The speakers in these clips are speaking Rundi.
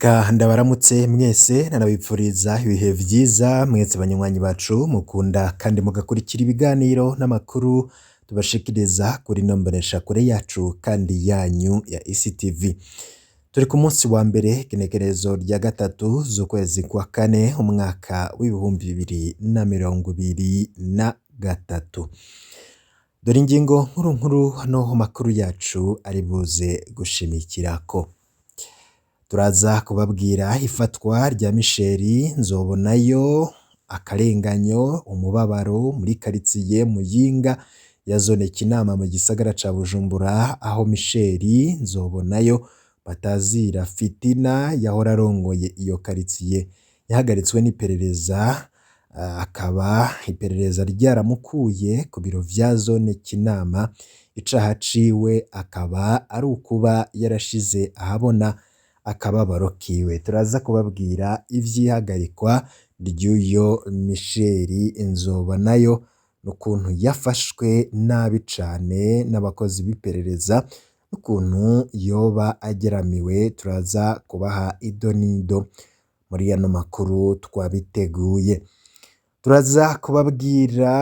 Reka ndabaramutse mwese nanabipfuriza ibihe vyiza mwese banywanyi bacu mukunda kandi mugakurikira ibiganiro n'amakuru tubashikiriza kuri ino mboneshakure yacu kandi yanyu ya ICTV. Turi ku munsi wa mbere igenekerezo rya 3 z'ukwezi kwa 4 umwaka w'2023. Dore ingingo nkuru nkuru hano makuru yacu ari buze gushimikirako. Turaza kubabwira ifatwa rya Michel Nzobonayo, akarenganyo, umubabaro muri karitsiye Muyinga ya zone Kinama mu gisagara ca Bujumbura, aho Michel Nzobonayo batazira fitina yahora arongoye iyo karitsiye yahagaritswe n'iperereza, akaba iperereza ryaramukuye ku biro vya zone Kinama, icaha ciwe akaba ari ukuba yarashize ahabona akababaro kiwe. Turaza kubabwira ivy'ihagarikwa ry'uyo Michel Nzobonayo n'ukuntu yafashwe nabi cane n'abakozi b'iperereza n'ukuntu yoba ageramiwe, turaza kubaha idonido muri ano makuru twabiteguye. Turaza kubabwira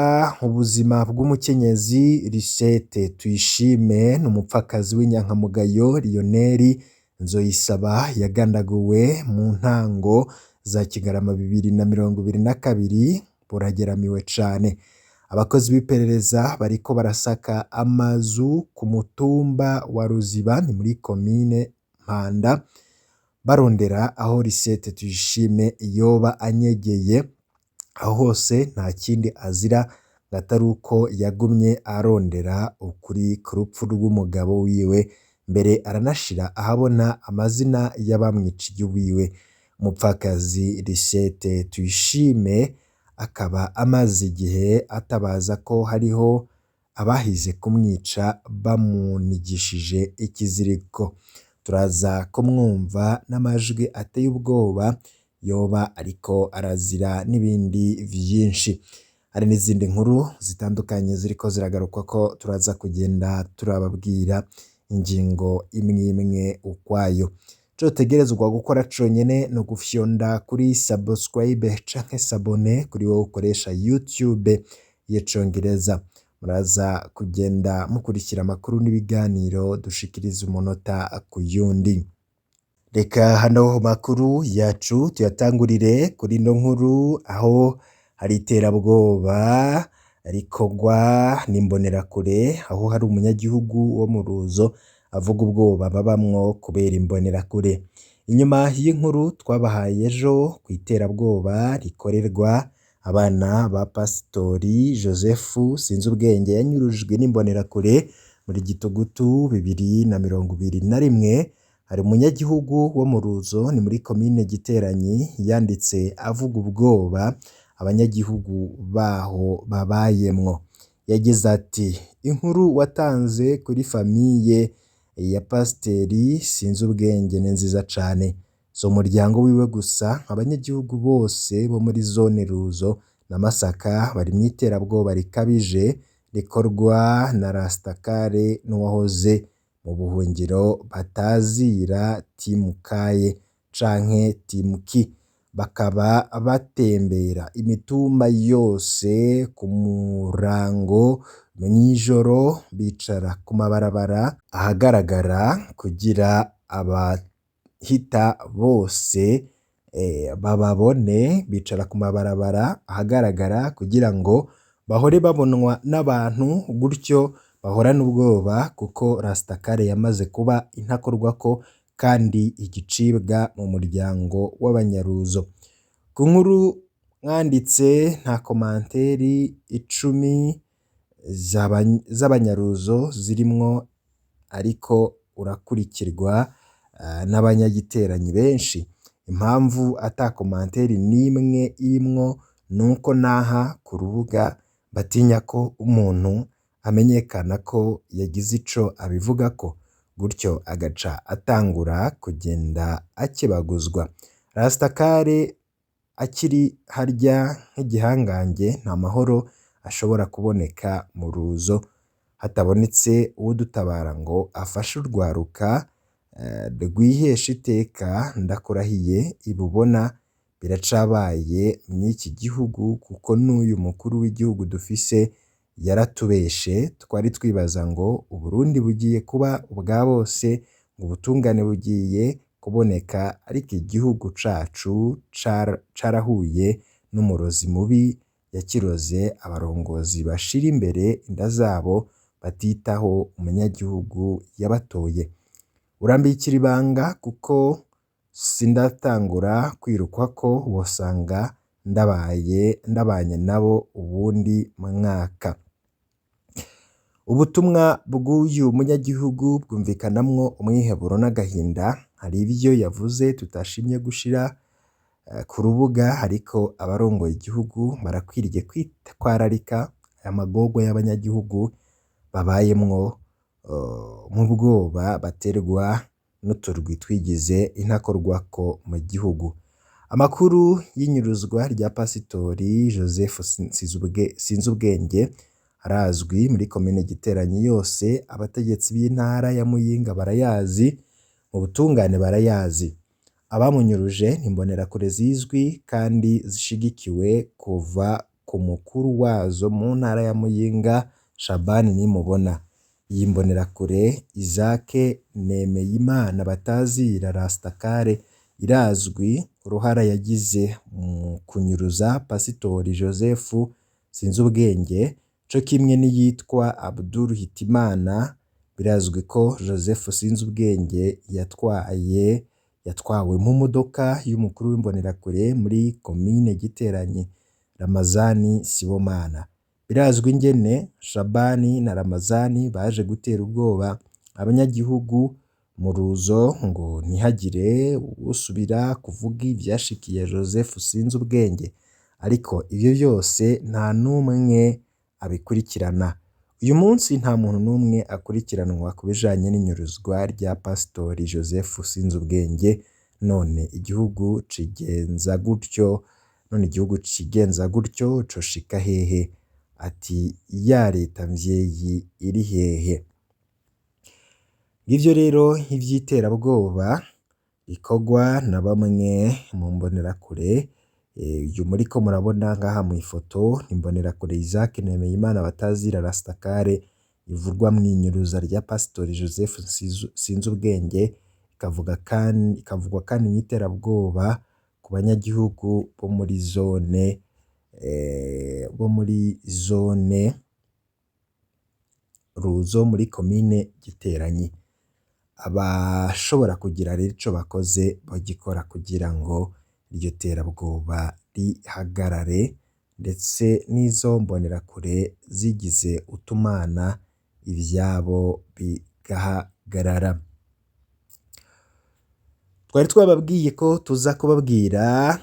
ubuzima bw'umukenyezi Lisette Tuyishime n'umupfakazi w'inyankamugayo Lionel Nzoyisaba yagandaguwe mu ntango za Kigarama 2022, burageramiwe cane. Abakozi b'iperereza bariko barasaka amazu ku mutumba wa Ruziba ni muri komine Mpanda, barondera aho Lisette Tuyishime yoba anyegeye, aho hose nta kindi azira atari uko yagumye arondera ukuri ku rupfu rw'umugabo wiwe, mbere aranashira ahabona amazina y'abamwiciye wiwe. Umupfakazi Lisette Tuyishime akaba amaze igihe atabaza ko hariho abahize kumwica bamunigishije ikiziriko. Turaza kumwumva n'amajwi ateye ubwoba yoba ariko arazira n'ibindi vyinshi. Hari n'izindi nkuru zitandukanye ziriko ziragaruka ko turaza kugenda turababwira ingingo imwe imwe ukwayo. Ico utegerezwa gukora conyene ni ugufyonda kuri subscribe canke s'abonner kuri wowe ukoresha YouTube y'icongereza. Muraza kugenda mukurikira amakuru n'ibiganiro dushikiriza umunota ku yundi. Reka hano makuru yacu tuyatangurire kuri ino nkuru aho hari iterabwoba rikorwa n'imbonerakure, aho hari umunyagihugu wo mu Ruzo avuga ubwoba babamwo kubera imbonerakure. Inyuma y'inkuru twabahaye ejo kw'iterabwoba rikorerwa abana ba Pasitori Joseph Sinzubwenge yanyurujwe n'imbonerakure muri Gitugutu 2021, hari umunyagihugu wo mu Ruzo ni muri komine Giteranyi yanditse avuga ubwoba abanyagihugu baho babayemwo. Yagize ati inkuru watanze kuri famille ya Pasiteri Sinzubwenge ni nziza cane, si umuryango wiwe gusa, abanyagihugu bose bo muri zone Ruzo na Masaka bari mw'iterabwoba rikabije rikorwa na Rastakare n'uwahoze mu buhungiro batazira Timukaye canke Timuki, bakaba batembera imitumba yose ku murango mw'ijoro bicara ku mabarabara ahagaragara kugira abahita bose bababone, bicara ku mabarabara ahagaragara kugira ngo bahore babonwa n'abantu, gutyo bahorane ubwoba kuko Rastakare yamaze kuba intakorwako kandi igicibwa mu muryango w'abanyaruzo. Ku nkuru mwanditse nta commentaire 10 z'abanyaruzo zirimwo, ariko urakurikirwa n'abanyagiteranyi benshi. Impamvu ata commentaire n'imwe irimwo nuko naha ku rubuga batinya ko umuntu amenyekana ko yagize ico abivugako, gutyo agaca atangura kugenda akebaguzwa. Rastakare akiri harya nk'igihangange nta mahoro ashobora kuboneka mu Ruzo hatabonetse uwudutabara ngo afashe urwaruka. Rwihesha iteka ndakurahiye ibubona biracabaye mw'iki gihugu kuko n'uyu mukuru w'igihugu dufise yaratubeshe. Twari twibaza ngo Uburundi bugiye kuba ubwa bose, ngo ubutungane bugiye kuboneka, ariko igihugu cacu carahuye n'umurozi mubi yakiroze. Abarongozi bashira imbere inda zabo batitaho umunyagihugu yabatoye. Urambikira ibanga kuko sindatangura kwirukwako, wosanga ndabaye ndabanye nabo uwundi mwaka. Ubutumwa bw'uyu munyagihugu bwumvikanamwo umwiheburo n'agahinda. Hari ivyo yavuze tutashimye gushira ku rubuga, ariko abarongoye igihugu barakwiriye kwitwararika aya magorwa y'abanyagihugu babayemwo mu bwoba baterwa n'uturwi twigize intakorwako mu gihugu. Amakuru y'inyuruzwa rya Pasitori Joseph Sinzubwenge arazwi muri komine Giteranyi yose. Abategetsi b'intara ya Muyinga barayazi, mu butungane barayazi. Abamunyuruje ni imbonerakure zizwi kandi zishigikiwe kuva ku mukuru wazo mu ntara ya Muyinga, Shabani Nimubona. Iyi mbonerakure Isaac Nemeyimana batazira Rastakare irazwi uruhara yagize mu kunyuruza Pasitori Joseph Sinzubwenge, co kimwe n'iyitwa Abdul Hitimana. Birazwi ko Joseph Sinzubwenge yatwawe mu modoka y'umukuru w'imbonerakure muri komine Giteranyi, Ramazani Sibomana. Birazwi ingene Shabani na Ramazani baje gutera ubwoba abanyagihugu mu Ruzo ngo ntihagire usubira kuvuga ivyashikiye Joseph Sinzubwenge, ariko ivyo vyose nta n'umwe abikurikirana. Uyu munsi nta muntu n'umwe akurikiranwa ku bijanye n'inyuruzwa rya Pasitori Joseph Sinzubwenge. None igihugu cigenza gutyo, none igihugu cigenza gutyo coshika hehe? Ati ya leta mvyeyi iri hehe? Ngivyo rero ivy'iterabwoba rikorwa na bamwe mu mbonerakure. Uyu muriko murabona ngaha mw'ifoto ni imbonerakure Isaac Nemeyimana batazira Rastakare, ivurwa mw'inyuruza rya Pasitori Joseph Sinzubwenge, ikavugwa kandi mw'iterabwoba ku banyagihugu bo muri zone Ruzo muri komine Giteranyi. Abashobora kugira rero ico bakoze bagikora kugira ngo iryo terabwoba rihagarare, ndetse n'izo mbonerakure zigize utumana ivyabo bigahagarara. Twari twababwiye ko tuza kubabwira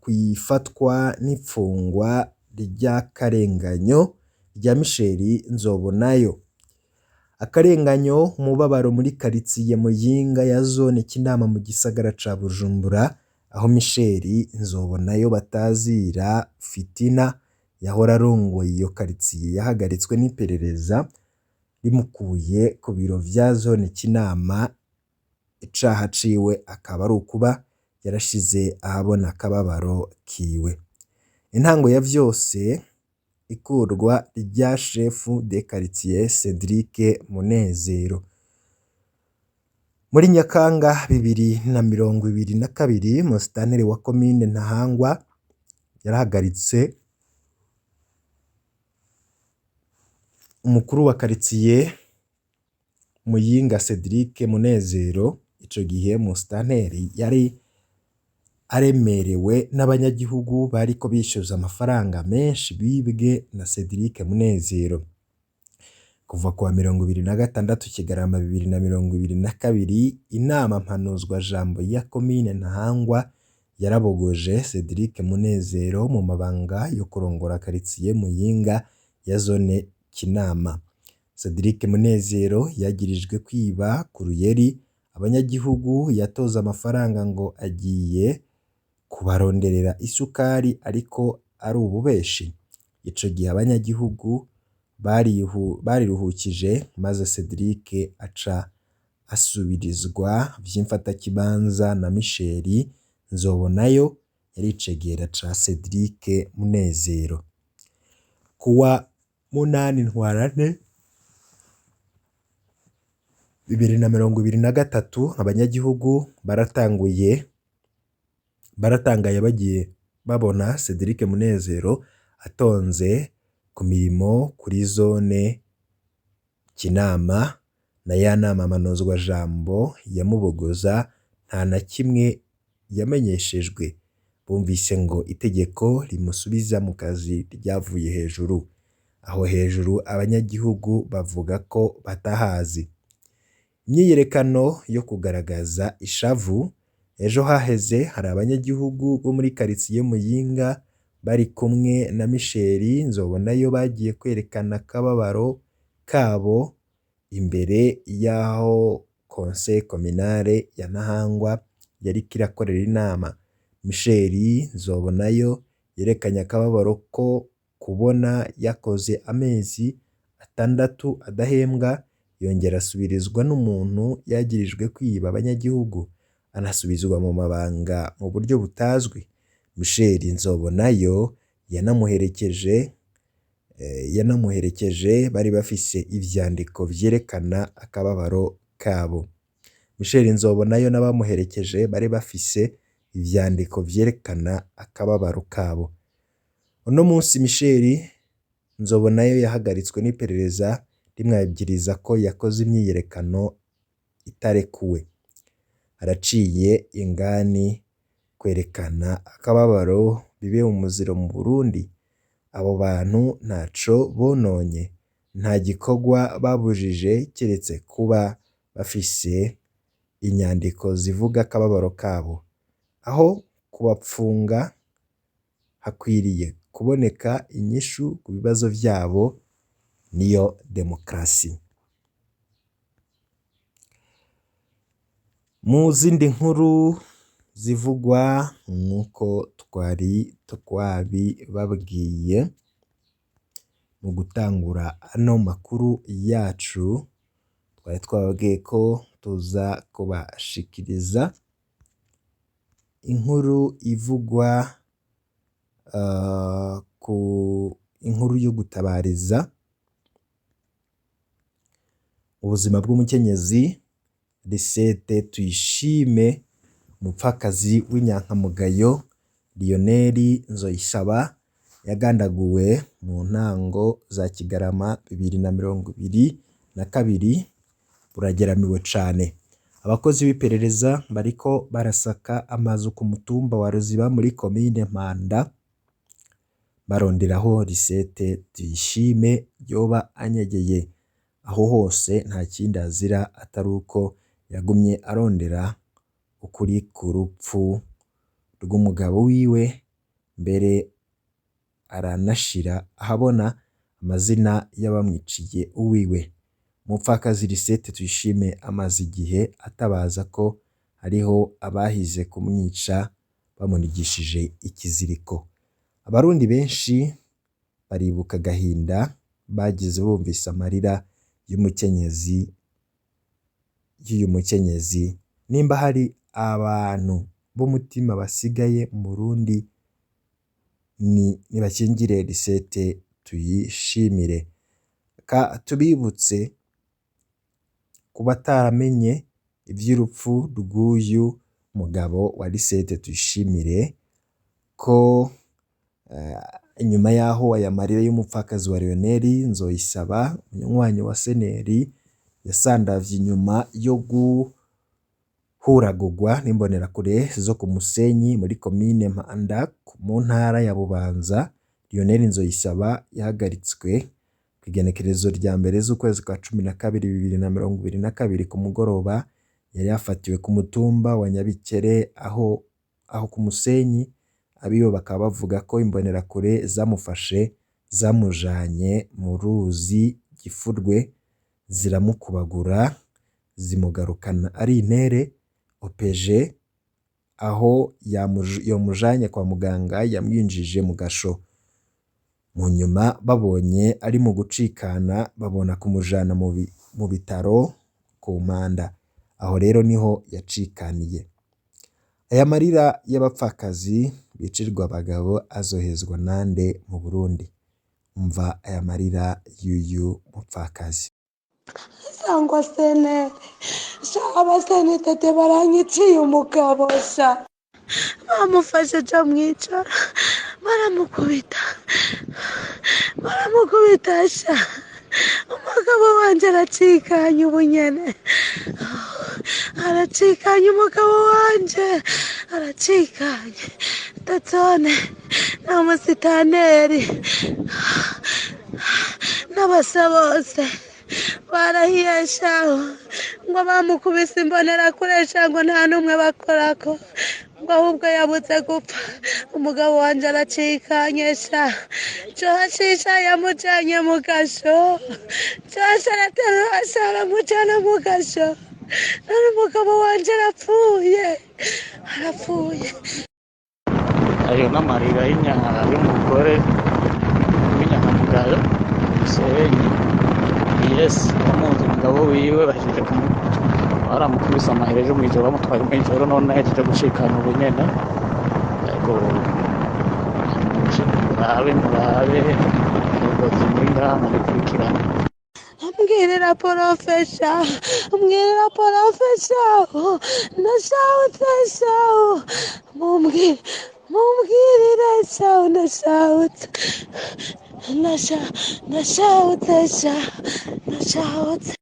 kw'ifatwa n'ipfungwa ry'akarenganyo rya Michel Nzobonayo. Akarenganyo, umubabaro muri karitsiye Muyinga ya zone Kinama mu gisagara ca Bujumbura, aho Michel Nzobonayo batazira Fitina yahora arongoye iyo karitsiye yahagaritswe n'iperereza rimukuye ku biro vya zone Kinama. Icaha ciwe akaba ari ukuba yarashize ahabona akababaro kiwe. Intango ya vyose, ikurwa rya shefu de quartier Cedric Munezero. Muri Nyakanga 2022, musitanteri wa komine Ntahangwa yarahagaritse umukuru wa karitsiye Muyinga Cedric Munezero. Ico gihe musitanteri yari aremerewe n'abanyagihugu bariko bishyuza amafaranga menshi bibwe na Cedric Munezero. Kuva kuwa 26 Kigarama 2022, inama mpanuzwajambo ya komine Ntahangwa yarabogoje Cedric Munezero mu mabanga yo kurongora karitsiye Muyinga ya zone Kinama. Cedric Munezero yagirijwe kwiba ku ruyeri abanyagihugu yatoza amafaranga ngo agiye kubaronderera isukari, ariko ari ububeshi. Ico gihe abanyagihugu bariruhukije, maze Cedric aca asubirizwa vy'imfatakibanza na Michel Nzobonayo yari icegera ca Cedric Munezero. Kuwa 8 Ntwarante 2023 abanyagihugu baratangaye bagiye babona Cedric Munezero atonze ku mirimo kuri zone Kinama na ya nama mpanuzwajambo ya Mubogoza nta na kimwe yamenyeshejwe. Bumvise ngo itegeko rimusubiza mu kazi ryavuye hejuru. Aho hejuru abanyagihugu bavuga ko batahazi. Imyiyerekano yo kugaragaza ishavu ejo haheze hari abanyagihugu bo muri karitsiye Muyinga bari kumwe na Michel Nzobonayo bagiye kwerekana akababaro kabo imbere y'aho Conseil communale ya Ntahangwa yariko irakorera inama. Michel Nzobonayo yerekanye akababaro ko kubona yakoze amezi 6 adahembwa, yongera asubirizwa n'umuntu yagirijwe kwiba abanyagihugu, anasubizwa mu mabanga mu buryo butazwi. Michel Nzobonayo yanamuherekeje bari bafise ivyandiko vyerekana akababaro kabo. Michel Nzobonayo n'abamuherekeje bari bafise ivyandiko vyerekana akababaro kabo. Uno munsi Michel Nzobonayo yahagaritswe n'iperereza rimwagiriza ko yakoze imyiyerekano itarekuwe. Araciye ingani kwerekana akababaro bibe umuziro mu Burundi. Abo bantu ntaco bononye, nta gikorwa babujije keretse kuba bafise inyandiko zivuga akababaro kabo. Aho kubapfunga hakwiriye kuboneka inyishu ku bibazo vyabo, niyo demokarasi. Mu zindi nkuru zivugwa nk'uko twari twabibabwiye mu gutangura ano makuru yacu, twari twababwiye ko tuza kubashikiriza inkuru ivugwa ku inkuru yo gutabariza ubuzima bw'umukenyezi Lisette Tuyishime, umupfakazi w'inyankamugayo Lionel Nzoyisaba yagandaguwe mu ntango za Kigarama 2022 burageramiwe cane. Abakozi b'iperereza bariko barasaka amazu ku mutumba wa Ruziba muri komine Mpanda baronderaho Lisette Tuyishime yoba anyegeye. Aho hose nta kindi azira atari uko yagumye arondera ukuri ku rupfu rw'umugabo wiwe, mbere aranashira ahabona amazina y'abamwiciye uwiwe. Umupfakazi Lisette Tuyishime amaze igihe atabaza ko hariho abahize kumwica bamunigishije ikiziriko. Abarundi benshi baribuka agahinda bagize bumvise amarira y'umukenyezi y'uyu mukenyezi. Nimba hari abantu b'umutima basigaye mu Burundi ni nibakingire Lisette Tuyishimire. Ka tubibutse kubataramenye ivy'urupfu rw'uyu mugabo wa Lisette Tuyishimire ko inyuma yaho aya marira y'umupfakazi wa Lionel Nzoyisaba umunywanyi wa Seneri yasandavye inyuma yo guhuragurwa n'imbonerakure zo ku Musenyi muri komine Mpanda mu ntara ya Bubanza. Lionel Nzoyisaba yahagaritswe kw'igenekerezo rya mbere z'ukwezi kwa 12 2022 ku mugoroba. Yari yafatiwe ku mutumba wa Nyabikere aho ku Musenyi. Abiwe bakaba bavuga ko imbonerakure zamufashe zamujanye mu ruzi Gifurwe ziramukubagura zimugarukana ari intere. OPG aho yamujanye kwa muganga yamwinjije mu gasho. Mu nyuma babonye ari mu gucikana babona kumujana mu bitaro ku Mpanda. Aho rero niho yacikaniye. Aya marira y'abapfakazi bicirwa abagabo azohezwa nande mu Burundi? Umva aya marira y'uyu mupfakazi. Sangwa senere sha, abasenetete baranyiciye umugabo sha, bamufashe ca mwicara baramukubita, baramukubita sha, umugabo wanje aracikanye ubunyene, aracikanye umugabo wanje aracikanye. Tatsone na musitaneri n'abasa bose barahiye shaho ngo bamukubise imbonerakure sha, ngo nta n'umwe bakorako, ngo ahubwo yabuze gupfa. Umugabo wanje aracikanye sha, Johashisha yamujanye mu gasho, Johasha araterura sha aramujana mu gasho, none umugabo wanje arapfuye, arapfuye. Ayo n'amarira y'umugore w'inyankamugayo Musenyi. Yes, bamuzi umugabo wiwe bahejeje baramukubise amahera ejo mw'ijoro, bamutwaye mw'ijoro, none ahejeje gucikana ubu nyene. Ego, murabe murabe abayobozi muri ngaha mubikurikirane. Mbwirira porofesha, mbwirira porofesha, ndashawutse shawo, mumbwire, mumbwirire shawo, ndashawutse, ndashawutse sha, ndashawutse.